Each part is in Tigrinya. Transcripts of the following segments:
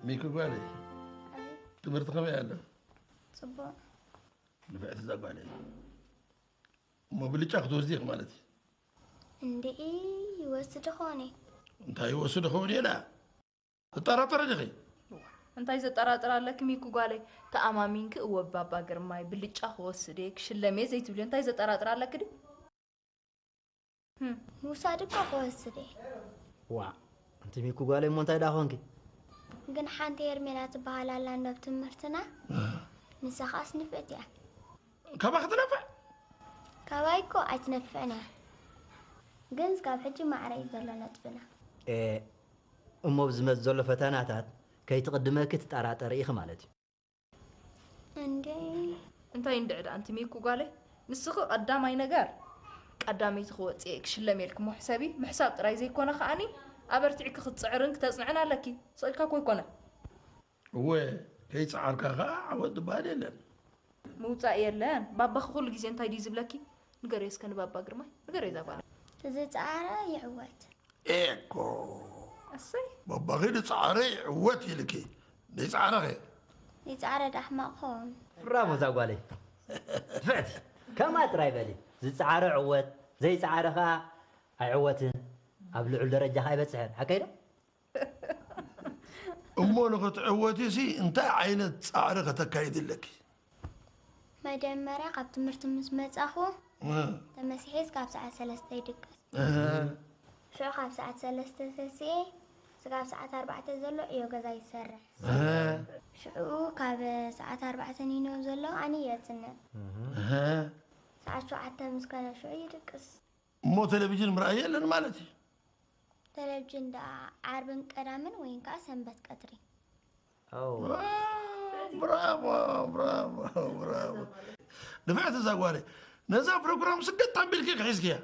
ሚኪ ጓለይ፣ ትምህርቲ ከመይ ኣሎ? ጽቡቕ። ንፍዕቲ እዛ ጓለይ። እሞ ብልጫ ክትወስዲ ኢኺ ማለት እዩ። እንድዒ ይወስድ ኾነ። እንታይ ይወስድ ኸውን እየ ዳ? ትጠራጠሪ ዲኺ? እንታይ ዘጠራጥር ኣለኪ ሚኪ ጓለይ? ተኣማሚንኪ እወ ባባ ግርማይ ብልጫ ክወስድ እየ ክሽለም እየ ዘይትብልዮ እንታይ ዘጠራጥር ኣለኪ ድዩ? ምውሳድ እኮ ክወስድ እየ። ዋ ኣንቲ ሚኪ ጓለይ እሞ እንታይ ደኣ ኾንኪ? ግን ሓንቲ ሄርሜላ ትበሃል ኣላ እንዶ ኣብ ትምህርትና ንሳ ኸኣስ ንፍዕቲ እያ። ካባኺ ትነፍዕ? ካባይ እኮ ኣይትነፍዕን እያ። ግን እስካብ ሕጂ ማዕረ እዩ ዘሎ ነጥብና። ኤ እሞ ብዝመጽእ ዘሎ ፈተናታት ከይትቕድመኪ ትጠራጠሪ ኢኺ ማለት እዩ። እንዴ እንታይ እንድዒ ደኣ ኣንቲ ሚኩ ጓለይ ንስኺ ቀዳማይ ነገር ቀዳመይቲ ክወጽእ እየ ክሽለም እየ ኢልኪ እሞ ሕሰቢ ምሕሳብ ጥራይ ዘይኮነ ከኣኒ ኣበርቲዕኪ ክትጽዕርን ክተጽንዕን ኣለኪ ስቕ ኢልካ እኮ ኣይኮነን እወ ከይጸዓርካ ከኣ ዓወት ዝበሃል የለን ምውጻእ የለን ባባኺ ኩሉ ግዜ እንታይ ድዩ ዝብለኪ ንገርዮ እስከ ንባባ ግርማይ ንገርዮ እዛ ጓል ዝጸዓረ ይዕወት ኤኮ እሰይ ባባኺ ዝጸዓረ ይዕወት ኢልኪ ዘይጸዓረኸ ይጻረ ዳሕማቕ ኾን ብራቮ እዛ ጓለይ ፍዕቲ ከምኣ ጥራይ በሊ ዝጸዓረ ዕወት ዘይጸዓረ ኸኣ ኣይዕወትን ኣብ ልዑል ደረጃ ኸኣ ኣይበጽሕን ሓቀይ ዶ እሞ ንኽትዕወቲሲ እንታይ ዓይነት ጻዕሪ ከተካይዲ ኣለኪ መጀመርያ ካብ ትምህርቲ ምስ መጻኹ ተመሲሐ እስካብ ሰዓት ሰለስተ ይድቅስ ሽዑ ካብ ሰዓት ሰለስተ ተሲኤ ስጋብ ሰዓት ኣርባዕተ ዘሎ እዮ ገዛ ይሰርሕ ሽዑ ካብ ሰዓት ኣርባዕተ ኒነው ዘሎ ኣነ የጽንን ሰዓት ሸውዓተ ምስ ከነ ሽዑ ይድቅስ እሞ ቴሌቪዥን ምርኣይ የለን ማለት እዩ ቴሌቪዥን ደኣ ዓርብን ቀዳምን ወይን ከዓ ሰንበት ቀትሪ ብራቮ ብራቮ ብራቮ ንፍዕቲ እዛ ጓለይ ነዛ ፕሮግራም ስደት ኣቢልኪ ክሒዝክያ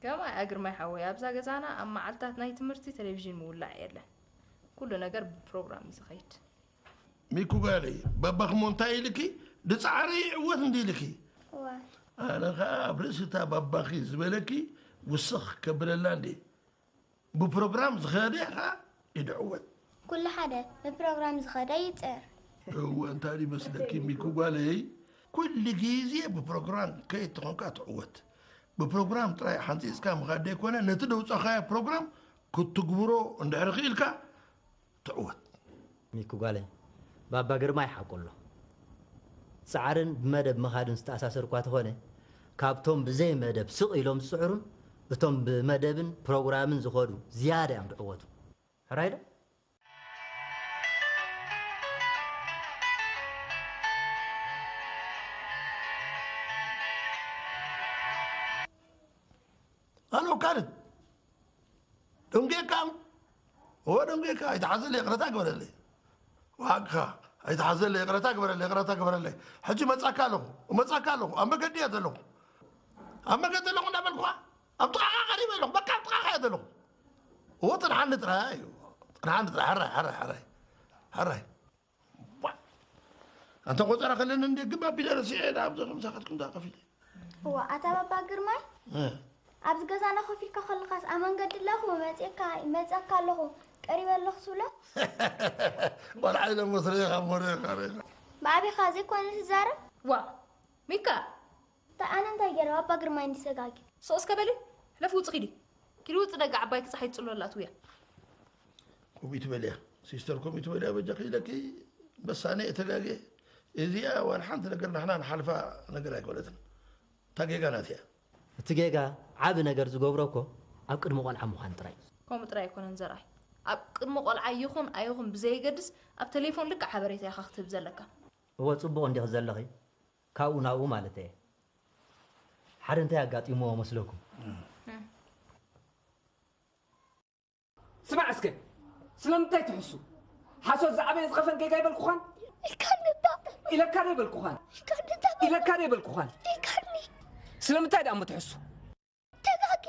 ከምኣ እያ ግርማይ ሓወይ ኣብዛ ገዛና ኣብ መዓልታት ናይ ትምህርቲ ቴሌቪዥን ምውላዕ የለን ኩሉ ነገር ብፕሮግራም እዩ ዝኸይድ ሚኩ ጓለይ ባባኽሞ እንታይ ኢልኪ ድፃዕረ ይዕወት እንዲ ኢልኪ እዋ ኣነ ከዓ ኣብ ርእሲ እታ ባባኺ ዝበለኪ ውስኽ ከብለላ እንዲ ብፕሮግራም ዝኸደ ከዓ ይድዕወት ኩሉ ሓደ ብፕሮግራም ዝኸደ ይፅር እወ እንታይ ይመስለኪ ሚኩ ጓለይ ኩሉ ግዜ ብፕሮግራም ከይትኾንካ ትዕወት ብፕሮግራም ጥራይ ሓንፂፅካ ምኻድ ዘይኮነ ነቲ ደውፀኻዮ ፕሮግራም ክትግብሮ እንድሕር ክኢልካ ትዕወት ሚኩ ጓለይ ባባ ግርማይ ሓቁ ኣሎ ፃዕርን ብመደብ ምኻድን ዝተኣሳሰር እኳ ተኾነ ካብቶም ብዘይ መደብ ስቕ ኢሎም ዝፅዕሩን እቶም ብመደብን ፕሮግራምን ዝኸዱ ዝያዳ እዮም ዝዕወቱ ሕራይ ዶ ኣሎ ካልድ ደንጌካ እወ ደንጌካ ኣይትሓዘለ ይቕረታ ግበረለይ ዋግኻ ኣይትሓዘለ ይቕረታ ግበረለይ ይቕረታ ግበረለይ ሕጂ መጻካ ኣለኹ መጻካ ኣለኹ ኣብ መገዲ እየ ዘለኹ ኣብ መገዲ ኣለኹ እንዳበልኩኻ ኣብ ጥቓኻ ቀሪበ ኣለኹ በቃ ኣብ ጥቓኻ እየ ዘለኹ እወ ጥንሓኒ ጥራይ እዩ ጥንሓኒ ጥራይ ሕራይ ሕራይ ሕራይ ሕራይ ኣንተ ቆጸራ ከለኒ እንደ ግብ ኣቢለ ረሲዐ ናብ ዘኽም ሳኸትኩም ዳ ከፊለ እዋ ኣታ ባባ ግርማይ ኣብዚ ገዛና ኮፍ ኢልካ ከለኻስ ኣብ መንገዲ ኣለኹ መፅእካ ይመፀካ ኣለኹ ቀሪበ ኣለኹ ትብሎ ቆልዓ ኢለ መስረየ ካብ ሞረ ካረ ብኣቢኻ ዘይኮነ ትዛረብ ዋ ሚካ እንታይ ኣነ እንታይ ገይረ ባባ ግርማይ እንዲሰጋጊ ሶ እስከ በሊ ሕለፍ ውፅ ኪዲ ኪዲ ውፅ ደጋ ዓባይ ክፀሓይ ትፅሎ ኣላ ትውያ ኮሚት በልያ ሲስተር ኮሚት በልያ በጃ ክኢለኪ በሳነ የተጋገ እዚኣ ዋላ ሓንቲ ነገር ንሕና ንሓልፋ ነገር ኣይኮነትን እታ ጌጋ ናት እያ እቲ ጌጋ ዓቢ ነገር ዝገብሮ እኮ ኣብ ቅድሚ ቆልዓ ምዃን ጥራይ እዩ። ከምኡ ጥራይ ኣይኮነን ዘርኣይ። ኣብ ቅድሚ ቆልዓ ይኹን ኣይኹን ብዘየገድስ ኣብ ተሌፎን ልክዕ ሓበሬታ ኢኻ ክትህብ ዘለካ። እወ ጽቡቕ እንዲኺ ዘለኺ ካብኡ ናብኡ ማለተየ። ሓደ እንታይ ኣጋጢምዎ መስለኩም? ስማዕ እስከ ስለምንታይ ትሕሱ? ሓሶት ዝዓበየ ዝኸፈን ጌጋ ይበልኩኻን? ኢልካኒ እባ። ኢለካ ዶ ይበልኩኻን? ኢልካኒ እባ። ኢለካ ዶ ይበልኩኻን? ኢልካኒ። ስለምንታይ ደኣ እሞ ትሕሱ? ተጋጊ።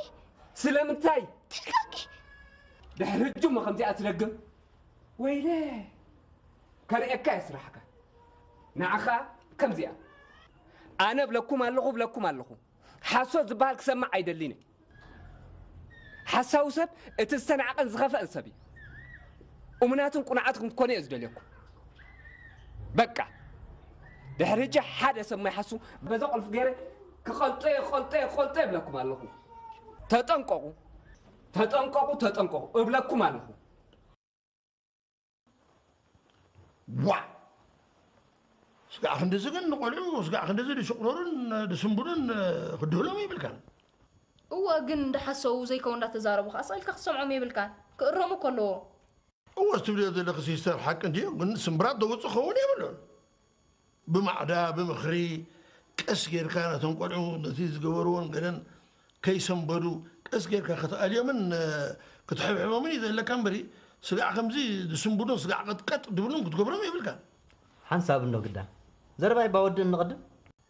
ስለምንታይ? ተጋጊ። ድሕሪ ሕጂ እሞ ከምዚኣ ትደግም? ወይለ ከርእየካ እየ ስራሕካ። ንዓኻ ከምዚኣ ኣነ ብለኩም ኣለኹ ብለኩም ኣለኹ። ሓሶት ዝበሃል ክሰምዕ ኣይደልን እየ። ሓሳዊ ሰብ እቲ ዝተናዕቐን ዝኸፍአን ሰብ እዩ። እሙናትን ቁኑዓትን ክትኮኑ እየ ዝደልየኩም። በቃ፣ ድሕሪ ሕጂ ሓደ ሰብ ማይሓሱ በዛ ቁልፊ ገይረ ክቐልጦ እየ፣ ክቐልጦ እየ፣ ክቐልጦ እየ እብለኩም ኣለኹ። ተጠንቀቑ፣ ተጠንቀቑ፣ ተጠንቀቑ እብለኩም ኣለኹ። ዋ ስጋዕ ክንድዚ ግን ንቆልዑ ስጋዕ ክንድዚ ድሽቕረሩን ድስንብዱን ክድህሎም ይብልካን። እወ ግን እንዳሓሰቡ ዘይከው እንዳተዛረቡ ከዓ ስእልካ ክትሰምዖም የብልካን። ክእረሙ ከለዎ። እወ ትብልዮ ዘለኺ ሲስተር ሓቂ እንድዮ ግን ስምብራት ደውፅእ ክኸውን የብሉን። ብማዕዳ ብምኽሪ ቀስ ጌርካ ነቶም ቆልዑ ነቲ ዝገበርዎን ገለን ከይሰንበዱ ቀስ ጌርካ ክትኣልዮምን ክትሕብሕቦምን እዩ ዘለካ እምበሪ ስጋዕ ከምዚ ዝስንብዱን ስጋዕ ቀጥቀጥ ድብሉን ክትገብሮም የብልካን። ሓንሳብ እንዶ ግዳ ዘረባይ ባወድእ እንቕድም።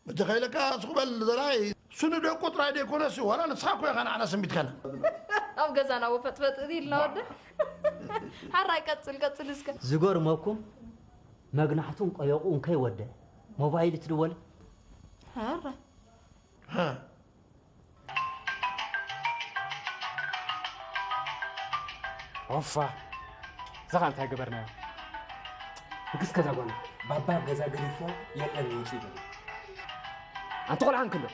እንተኸኢለካ ስቕ በል ዘርኣይ። ስኑ ደቁ ጥራይ ደይኮነሲ ዋላ ንስኻ እኮ ኢኻ ንዓና ሰንቢትካና። ኣብ ገዛና ወፈጥፈጥ ኢልና ወደ ሓራይ ቀጽል ቀጽል እስከ። ዝገርመኩም መግናሕቱን ቆየቑን ከይወደ ሞባይል ትድወል። ሐረ ኦፋ እዛ ኸ እንታይ ገበርናዮ? ንግስ ከዛ ጓል ባባ ኣብ ገዛ ገዲፎ የለን ይውፅእ ይበሉ። ኣንቲ ቆልዓ እንክሎ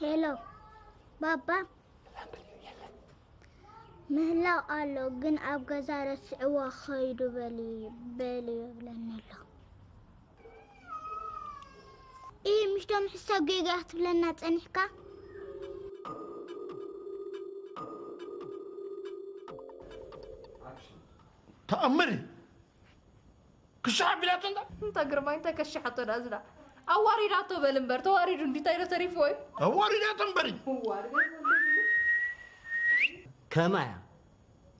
ሄሎ ባባ ምህላው ኣሎ ግን ኣብ ገዛ ረስዕዋ ኸይዱ በሊ በሊ ይብለኒ ኣሎ። ኢሂ ምሽቶም ሕሳብ ጌጋ ክትብለና ጸኒሕካ። ተኣምር እዩ። ክሻሕ ኣቢላቶ እንዳ እንተ ግርማይ እንታይ ከሽሓቶ ዳ ዝዳ ኣዋሪዳቶ በል እምበር ተዋሪዱ እንዲታይ ዶ ተሪፍዎ እዩ ኣዋሪዳቶ እምበር እዩ ከማያ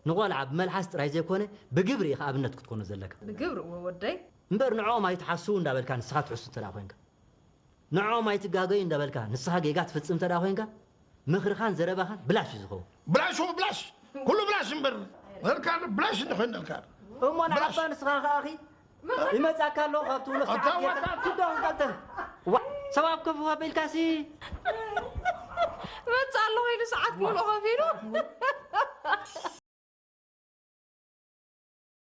ንቖልዓ ብመልሓስ ጥራይ ዘይኮነ ብግብሪ ኢኻ ኣብነት ክትኮኖ ዘለካ። ብግብሪ እወ ወደይ። እምበር ንዕኦም ኣይትሓስዉ እንዳበልካ ንስኻ ትሕሱ እንተ ደኣ ኮይንካ። ንዕኦም ኣይትጋገዩ እንዳበልካ ንስኻ ጌጋ ትፍጽም እንተ ደኣ ኮይንካ ምኽርኻን ዘረባኻን ብላሽ እዩ ዝኸውን። ብላሽ እወ ብላሽ ኩሉ ብላሽ እምበር ነርካ ብላሽ እንኾይነልካ። እሞ ንዓባ ንስኻ ከኣኺ ይመጻካ ኣለኹ ካብ ትብሎ ሰዓት ጌርካ ክዳውን ቀልጠፍ። ዋ ሰብ ኣብ ከፍኡ ኣቢልካሲ። መጽእ ኣለኹ ኢሉ ሰዓት ክብሎ ከፊሉ።